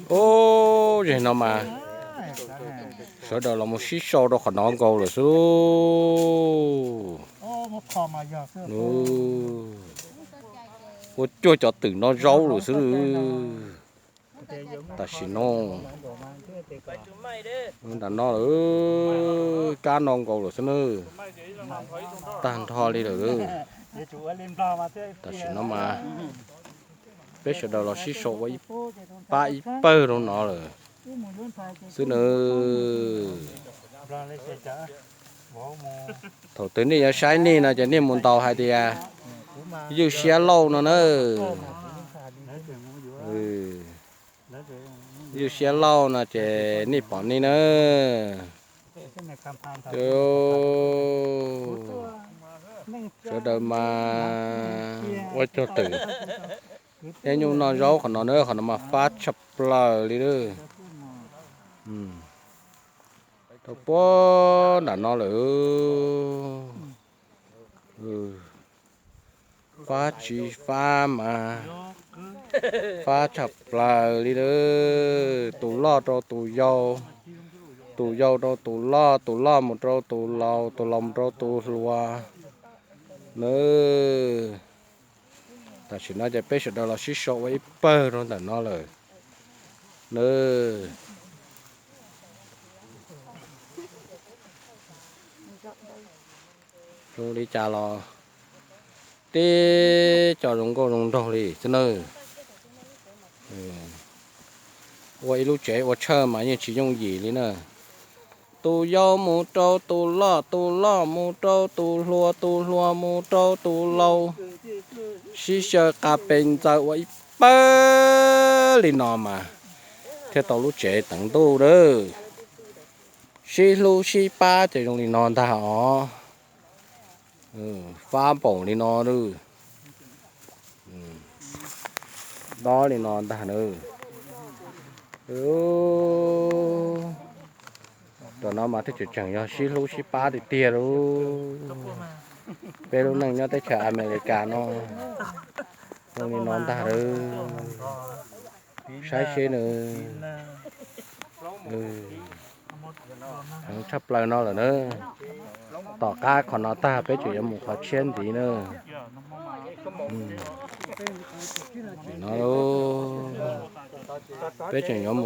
Ub, zem no mas sawv daws los mus sib sau rau qhov no nkaus lawm xwb. Ua cuag cov twm no zaub lawm xwb. Tam sim no nram no lawm, kab no nkaus lawm xwb na. Tag nrho li lawm. Tam sim no mas peb sawv daws los sib sau ua ib pab ib pawg rau no lawm xwb na. Thaum twg nej yuav saib nej no ces nej mus ntaus hais tias Ywj Siab Lauj no na. Ywj Siab Lauj no ces nej pom nej na. Sawv daws mas ua cuag twm thiab nyuj noj zaub qhov no na, qhov no mas fab tshaj plaws li. Tau puag nram no lawm. Fab tsis fab mas fab tshaj plaws li na. Tus loj rau tus yau, tus yau rau tus loj, tus loj mus rau tus laus, tus laus mus rau tus hluas na. Tam sim no ces peb sawv daws los sib sau ua ib pawg rau ntawm no lawm na. Zoo li cas los tib co zoo nkauj zoo nraug li xwb na. Ua ib lub tsev ua tshawj mas yeej tsis yooj yim li na. Tus yau mus rau tus loj, tus loj mus rau tus hluas, tus hluas mus rau tus laus, sib xyaw qa pes ntxaws ua ib pawg li no mas thiaj tau lub tsev teev ntuj na. Sib hlub sib pab ces zoo li no ntag os. Fab npaum li no, dob li no ntag na. Tam no mas thiaj tseem tseem yog sib hlub sib pab tiag tiag lauj. Peb lub neej nyob teb chaws Amelikas no zoo li no ntag lauj. Saib seb nws heev tshaj plaws no lawm na. Tom qab qhov no tag peb tseem yuav mus qhov tshiab ntxiv na. No peb tseem yuav